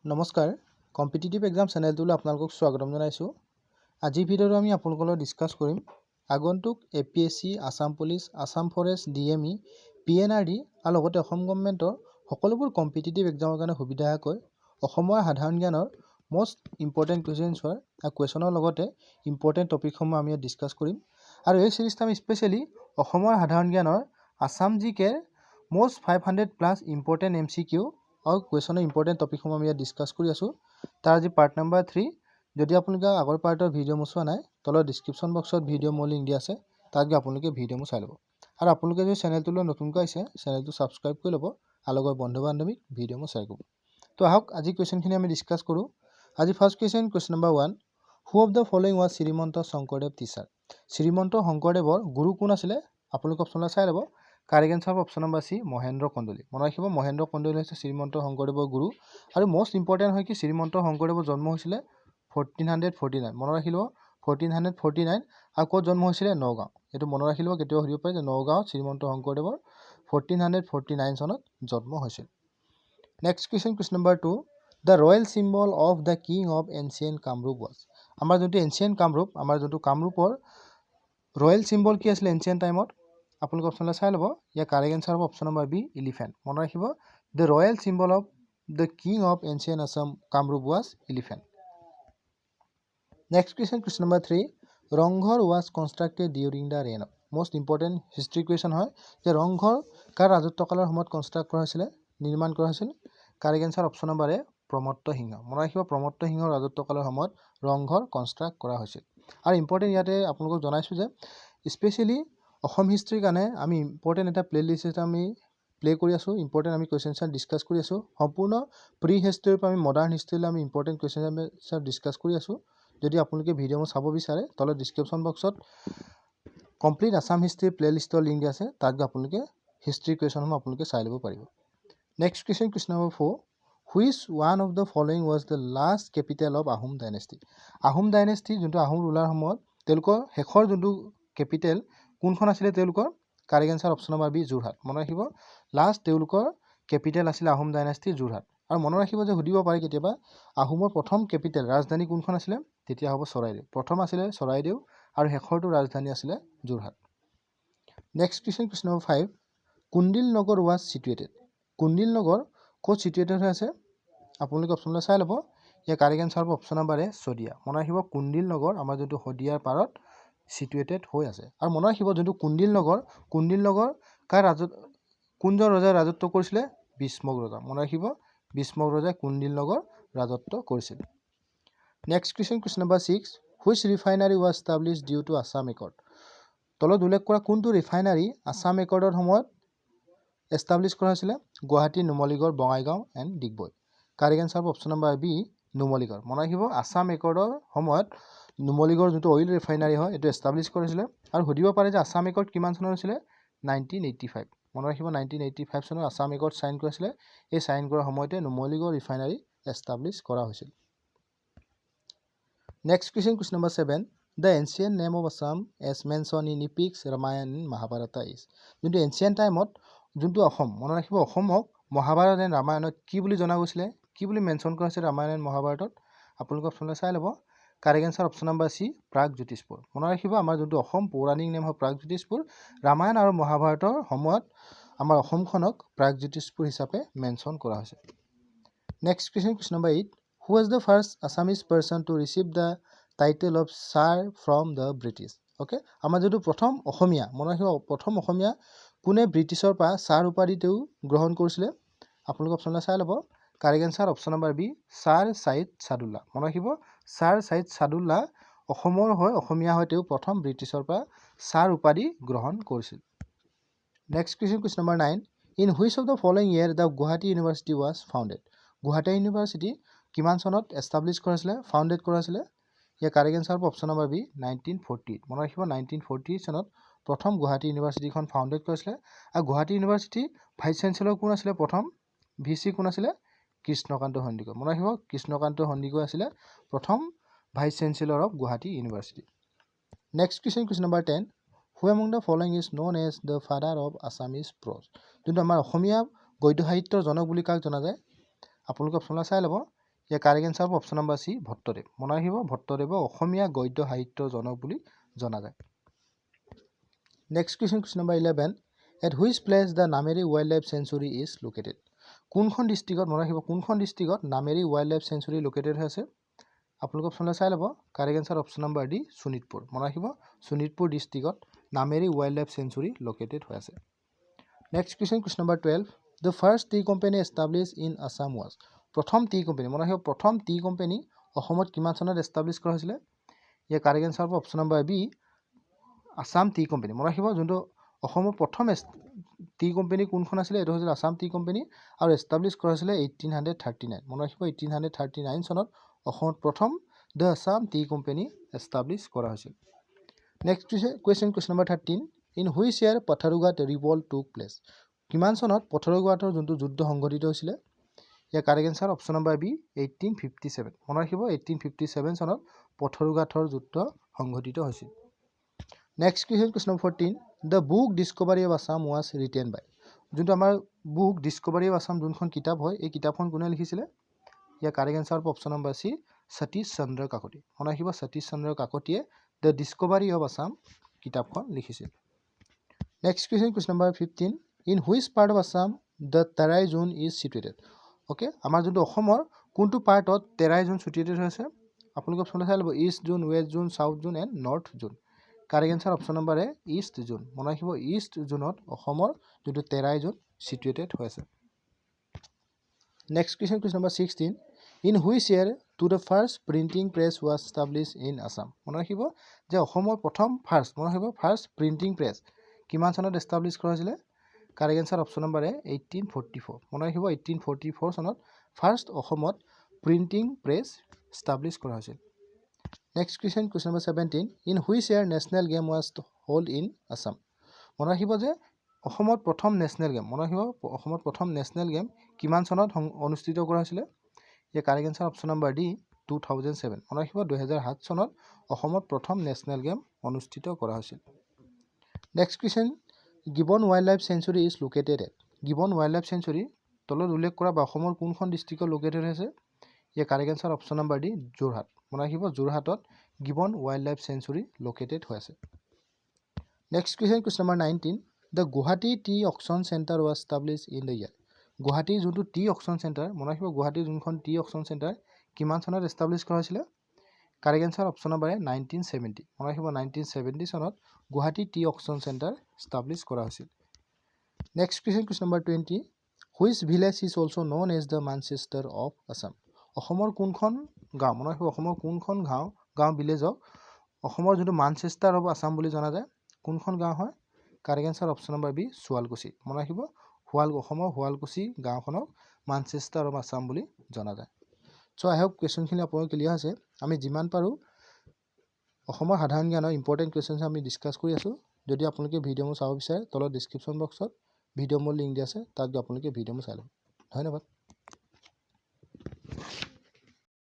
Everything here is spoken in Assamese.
নমস্কাৰ, কম্পিটিটিভ এক্সাম চেনেলটোলৈ আপোনালোকক স্বাগতম জনাইছোঁ। আজিৰ ভিডিঅ'টো আমি আপোনালোকৰ লগত ডিছকাছ কৰিম আগন্তুক APSC, Assam police, Assam forest, DME, PNRD আৰু লগতে অসম গভমেণ্টৰ সকলোবোৰ কম্পিটিটিভ এক্সামৰ কাৰণে সুবিধাকৈ অসমৰ সাধাৰণ জ্ঞানৰ মষ্ট ইম্পৰ্টেণ্ট কুৱেশ্যনছ হয় আৰু কুৱেশ্যনৰ লগতে ইম্পৰ্টেণ্ট টপিকসমূহ আমি ইয়াত ডিছকাছ কৰিম। আৰু এই চিৰিজটো আমি স্পেচিয়েলি অসমৰ সাধাৰণ জ্ঞানৰ Assam জিকেৰ most 500 plus important MCQ আৰু কুৱেশ্যনৰ ইম্পৰ্টেণ্ট টপিকসমূহ আমি ইয়াত ডিছকাছ কৰি আছোঁ। তাৰ আজি পাৰ্ট নাম্বাৰ 3। যদি আপোনালোকে আগৰ পাৰ্টৰ ভিডিঅ' চোৱা নাই, তলৰ ডিছক্ৰিপশ্যন বক্সত ভিডিঅ' মোৰ লিংক দিয়া আছে, তাত গৈ আপোনালোকে ভিডিঅ'সমূহ চাই ল'ব। আৰু আপোনালোকে যদি চেনেলটোলৈ নতুনকৈ আহিছে, চেনেলটো ছাবস্ক্ৰাইব কৰি ল'ব আৰু লগৰ বন্ধু বান্ধৱীক ভিডিঅ'সমূহ শ্বেয়াৰ কৰিব। তো আহক, আজি কুৱেশ্যনখিনি আমি ডিছকাছ কৰোঁ। আজি first question, question number 1: Who of the following was Srimanta Sankardev teacher? Srimanta শংকৰদেৱৰ গুৰু কোন আছিলে? আপোনালোকে অপশ্যনলৈ চাই ল'ব। কাৰেক্ট এনচাৰ হ'ব option number C, Mahendra Kandali. মনত ৰাখিব, মহেন্দ্ৰ কন্দলী হৈছে শ্ৰীমন্ত শংকৰদেৱৰ গুৰু। আৰু মষ্ট ইম্পৰ্টেণ্ট হয় কি, শ্ৰীমন্ত শংকৰদেৱৰ জন্ম হৈছিলে 1449। মনত ৰাখি ল'ব, 1449। আৰু ক'ত জন্ম হৈছিলে? নগাঁও। এইটো মনত ৰাখি ল'ব, কেতিয়াবা সুধিব পাৰে যে নগাঁৱত শ্ৰীমন্ত শংকৰদেৱৰ 1449 চনত জন্ম হৈছিল। Next question, question number 2: The royal symbol of the king of ancient Kamrup was? আমাৰ যোনটো এনচিয়েণ্ট কামৰূপ, আমাৰ যোনটো কামৰূপৰ ৰয়েল চিম্বল কি আছিলে এনচিয়েণ্ট টাইমত? আপোনালোকে অপশ্যনলৈ চাই ল'ব। ইয়াৰ কাৰেক্ট এনচাৰ হ'ব অপশ্যন নম্বৰ বি, ইলিফেণ্ট। মনত ৰাখিব, the royal symbol of the king of ancient Assam Kamrup was elephant. Next question, question number 3: Rang Ghar was constructed during the reign of? Most important history question হয় যে ৰংঘৰ কাৰ ৰাজত্বকালৰ সময়ত কনষ্ট্ৰাক্ট কৰা হৈছিলে, নিৰ্মাণ কৰা হৈছিল? Correct answer option number এ, প্ৰমত্ত সিংহ। মনত ৰাখিব, প্ৰমত্ত সিংহৰ ৰাজত্বকালৰ সময়ত ৰংঘৰ কনষ্ট্ৰাক্ট কৰা হৈছিল। আৰু ইম্পৰ্টেণ্ট ইয়াতে আপোনালোকক জনাইছোঁ যে স্পেচিয়েলি অসম হিষ্ট্ৰীৰ কাৰণে আমি ইম্পৰ্টেণ্ট এটা প্লে লিষ্ট এটা আমি প্লে কৰি আছোঁ। ইম্পৰ্টেণ্ট আমি কুৱেশ্যন এনচাৰ ডিছকাছ কৰি আছোঁ। সম্পূৰ্ণ প্ৰি হিষ্ট্ৰীৰ পৰা আমি মডাৰ্ণ হিষ্ট্ৰীলৈ আমি ইম্পৰ্টেণ্ট কুৱেশ্যন এনচাৰ ডিছকাছ কৰি আছোঁ। যদি আপোনালোকে ভিডিঅ'বোৰ চাব বিচাৰে, তলত ডিছক্ৰিপশ্যন বক্সত কমপ্লিট আছাম হিষ্ট্ৰীৰ প্লে লিষ্টৰ লিংক দিয়া আছে। তাত গৈ আপোনালোকে হিষ্ট্ৰী কুৱেশ্যনসমূহ আপোনালোকে চাই ল'ব পাৰিব। Next question, question number 4: Which one of the following was the last capital of Ahom dynasty? Ahom dynasty, যোনটো আহোম ৰুলাৰ সময়ত তেওঁলোকৰ শেষৰ যোনটো কেপিটেল কোনখন আছিলে তেওঁলোকৰ? Correct answer option number B, Jorhat. মনত ৰাখিব, লাষ্ট তেওঁলোকৰ কেপিটেল আছিলে আহোম ডাইনেষ্টি যোৰহাট। আৰু মনত ৰাখিব যে সুধিব পাৰে কেতিয়াবা, আহোমৰ প্ৰথম কেপিটেল ৰাজধানী কোনখন আছিলে? তেতিয়া হ'ব চৰাইদেউ। প্ৰথম আছিলে চৰাইদেউ আৰু শেষৰটো ৰাজধানী আছিলে Jorhat. Next question, question number 5: Kundil Nagar was situated? Kundil নগৰ ক'ত চিটুৱেটেড হৈ আছে? আপোনালোকে অপশ্যনলৈ চাই ল'ব। ইয়াৰ কাৰেক্ট এনচাৰ হ'ব অপশ্যন নম্বৰ এ, শদিয়া। মনত ৰাখিব, কুণ্ডিল নগৰ আমাৰ যোনটো শদিয়াৰ পাৰত চিটুৱেটেড হৈ আছে। আৰু মনত ৰাখিব, যোনটো কুণ্ডিল নগৰ, কুণ্ডিল নগৰ কাৰ ৰাজত্ব, কোনজন ৰজাই ৰাজত্ব কৰিছিলে? ভীষ্মক ৰজা। মনত ৰাখিব, ভীষ্মক ৰজাই কুণ্ডিল নগৰ ৰাজত্ব কৰিছিল। Next question, question number 6: Which refinery was establish due to Assam Accord? তলত উল্লেখ কৰা কোনটো ৰিফাইনাৰী আছাম একৰ্ডৰ সময়ত এষ্টাব্লিছ কৰা হৈছিলে? Guwahati, Numaligarh, Bongaigaon and Digboi. Correct answer হ'ব অপশ্যন নম্বৰ বি, নুমলীগড়। মনত ৰাখিব, আছাম একৰ্ডৰ সময়ত নুমলীগড় যোনটো অইল ৰিফাইনাৰী হয়, এইটো এষ্টাব্লিছ কৰিছিলে। আৰু সুধিব পাৰে যে আছাম একৰ্ড কিমান চনত হৈছিলে? 1985। মনত ৰাখিব, 1985 চনত আছাম একৰ্ড চাইন কৰিছিলে। এই চাইন কৰাৰ সময়তে নুমলীগড় ৰিফাইনাৰী এষ্টাব্লিছ কৰা হৈছিল। Next question, question number 7: The ancient name of Assam as mention in epics Ramayana and Mahabharata is? যোনটো এনচিয়েণ্ট টাইমত যোনটো অসম, মনত ৰাখিব, অসমক মহাভাৰত এণ্ড ৰামায়ণত কি বুলি জনা গৈছিলে, কি বুলি মেনশ্যন কৰা হৈছে ৰামায়ণ এণ্ড মহাভাৰতত? আপোনালোকে অপশ্যনলৈ চাই ল'ব। Correct answer option number C, Pragjyotishpur. মনত ৰাখিব, আমাৰ যোনটো অসম পৌৰাণিক নেম হয় প্ৰাগজ্যোতিষপুৰ। ৰামায়ণ আৰু মহাভাৰতৰ সময়ত আমাৰ অসমখনক প্ৰাগজ্যোতিষপুৰ হিচাপে মেনশ্যন কৰা হৈছে। Next question, question number 8: Who was the first Assamese person to receive the title of Sir from the British? Okay, আমাৰ যোনটো প্ৰথম অসমীয়া, মনত ৰাখিব, প্ৰথম অসমীয়া কোনে ব্ৰিটিছৰ পৰা ছাৰ উপাধি তেওঁ গ্ৰহণ কৰিছিলে? আপোনালোকে অপশ্যনলৈ চাই ল'ব। Correct answer option number B, sir Syed Sadullah. মনত ৰাখিব, ছাৰ ছাইদ চাদুল্লা অসমৰ হয়, অসমীয়া হয়। তেওঁ প্ৰথম ব্ৰিটিছৰ পৰা ছাৰ উপাধি গ্ৰহণ কৰিছিল। Next question, question number 9: In which of the following year the Gauhati University was founded? Guwahati university কিমান চনত এষ্টাব্লিছ কৰা হৈছিলে, ফাউণ্ডেড কৰা হৈছিলে? ইয়াৰ কাৰেক্ট এনচাৰ হ'ব অপশ্যন নম্বৰ বি, 1940। মনত ৰাখিব, 1940 চনত প্ৰথম গুৱাহাটী ইউনিভাৰ্চিটিখন ফাউণ্ডেড কৰিছিলে। আৰু গুৱাহাটী ইউনিভাৰ্চিটি ভাইচ চেঞ্চেলৰ কোন আছিলে? প্ৰথম ভি চি কোন আছিলে? কৃষ্ণকান্ত সন্দিকৈ। মনত ৰাখিব, কৃষ্ণকান্ত সন্দিকৈ আছিলে প্ৰথম Vice Chancellor of Gauhati University. Next question, question number 10: Who among the following is known as the father of Assamese prose? যোনটো আমাৰ অসমীয়া গদ্য সাহিত্যৰ জনক বুলি কাক জনা যায়? আপোনালোকে অপশ্যনবিলাক চাই ল'ব। ইয়াৰ কাৰেক্ট এনচাৰ হ'ব অপশ্যন নম্বৰ চি, ভট্টদেৱ। মনত ৰাখিব, ভট্টদেৱক অসমীয়া গদ্য সাহিত্যৰ জনক বুলি জনা যায়। Next question, question number 11. At which place the Nameri Wildlife Sanctuary is located? কোনখন ডিষ্ট্ৰিক্টত, মনত ৰাখিব, কোনখন ডিষ্ট্ৰিক্টত Nameri wild life century located হৈ আছে? আপোনালোকে অপশ্যনলৈ চাই ল'ব। Correct answer option number D, Sonitpur. মনত ৰাখিব, শোণিতপুৰ ডিষ্ট্ৰিক্টত Nameri wild life century located হৈ আছে। Next question, question number 12. The first tea company establish in Assam was? প্ৰথম টি কোম্পানী, মনত ৰাখিব, প্ৰথম টি কোম্পানী অসমত কিমান চনত এষ্টাব্লিছ কৰা হৈছিলে? ইয়াৰ কাৰেক্ট এনচাৰ হ'ব option number B, Assam Tea Company. মনত ৰাখিব, যোনটো অসমৰ প্ৰথম টি কোম্পানী কোনখন আছিলে? এইটো হৈছিল আছাম টি কোম্পানী আৰু এষ্টাব্লিছ কৰা হৈছিলে 1839। মনত ৰাখিব, 1839 চনত অসমত প্ৰথম the Assam Tea Company establish কৰা হৈছিল। Next question, question number 13. In which year Patharughat revolt took place? কিমান চনত পথৰুঘাটৰ যোনটো যুদ্ধ সংঘটিত হৈছিলে? ইয়াৰ correct answer option number B, 1857। মনত ৰাখিব, 1857 চনত পথৰুঘাটৰ যুদ্ধ সংঘটিত হৈছিল। Next question, question number 14. The book Discovery of Assam was written by? যোনটো আমাৰ বুক ডিছকভাৰী অফ আছাম যোনখন কিতাপ হয়, এই কিতাপখন কোনে লিখিছিলে? ইয়াৰ কাৰেক্ট এনচাৰ হ'ব অপশ্যন নম্বৰ চি, সতীশ চন্দ্ৰ কাকতি। মনত ৰাখিব, সতীশ চন্দ্ৰ কাকতিয়ে the Discovery of Assam কিতাপখন লিখিছিল। Next question, question number 15. In which part of Assam the Terai zone is situated? Okay, আমাৰ যোনটো অসমৰ কোনটো পাৰ্টত টেৰাই জোন চিটুৱেটেড হৈছে? আপোনালোকে অপশ্যনটো চাই ল'ব, east zone, west zone, south zone and north zone. Correct answer option number A, east zone. মনত ৰাখিব, ইষ্ট জোনত অসমৰ যোনটো টেৰাই জোন চিটুৱেটেড হৈ আছে। Next question, question number 16. In which year to the first printing press was establish in Assam? মনত ৰাখিব যে অসমৰ প্ৰথম ফাৰ্ষ্ট, মনত ৰাখিব, ফাৰ্ষ্ট প্ৰিণ্টিং প্ৰেছ কিমান চনত এষ্টাব্লিছ কৰা হৈছিলে? Correct answer option number A, 1844। মনত ৰাখিব, 1844 চনত ফাৰ্ষ্ট অসমত প্ৰিণ্টিং প্ৰেছ এষ্টাব্লিছ কৰা হৈছিল। Next question, question number 17. In which year National Game was hold in Assam? মনত ৰাখিব যে অসমত প্ৰথম নেশ্যনেল গেম, মনত ৰাখিব, অসমত প্ৰথম নেশ্যনেল গেম কিমান চনত অনুষ্ঠিত কৰা হৈছিলে? ইয়াৰ correct answer option number D, 2007। মনত ৰাখিব, 2007 চনত অসমত প্ৰথম নেশ্যনেল গেম অনুষ্ঠিত কৰা হৈছিল। Next question, Gibbon Wildlife Sanctuary is located at? Gibbon Wildlife Sanctuary তলত উল্লেখ কৰা বা অসমৰ কোনখন ডিষ্ট্ৰিক্টত লোকেটেড হৈছে? ইয়াৰ correct answer option number D, Jorhat. মনত ৰাখিব, যোৰহাটত gibbon wild life sanctuary located হৈ আছে। Next question, question number 19. The Guwahati Tea Auction Centre was establish in the year? গুৱাহাটীৰ যোনটো টি অকশ্যন চেণ্টাৰ, মনত ৰাখিব, গুৱাহাটীৰ যোনখন টি অকশ্যন চেণ্টাৰ কিমান চনত এষ্টাব্লিছ কৰা হৈছিলে? Correct answer option number A, 1970। মনত ৰাখিব, 1970 চনত Guwahati T auction centre establish কৰা হৈছিল। Next question, question number 20. Which village is also known as the Manchester of Assam? অসমৰ কোনখন গাঁও, মনত ৰাখিব, অসমৰ কোনখন গাঁও ভিলেজক অসমৰ যোনটো মানচেষ্টাৰ অফ আছাম বুলি জনা যায়? কোনখন গাঁও হয়? Correct answer option number B, Sualkuchi. মনত ৰাখিব, অসমৰ শুৱালকুছি গাঁওখনক মানচেষ্টাৰ অফ আছাম বুলি জনা যায়। চ' আই হোপ কুৱেশ্যনখিনি আপোনালোকৰ ক্লিয়াৰ হৈছে। আমি যিমান পাৰোঁ অসমৰ সাধাৰণ জ্ঞানৰ ইম্পৰ্টেণ্ট কুৱেশ্যনছ আমি ডিছকাছ কৰি আছোঁ। যদি আপোনালোকে ভিডিঅ'সমূহ চাব বিচাৰে, তলত ডিছক্ৰিপশ্যন বক্সত ভিডিঅ'সমূহ লিংক দিয়া আছে, তাত গৈ আপোনালোকে ভিডিঅ'সমূহ চাই ল'ব। ধন্যবাদ।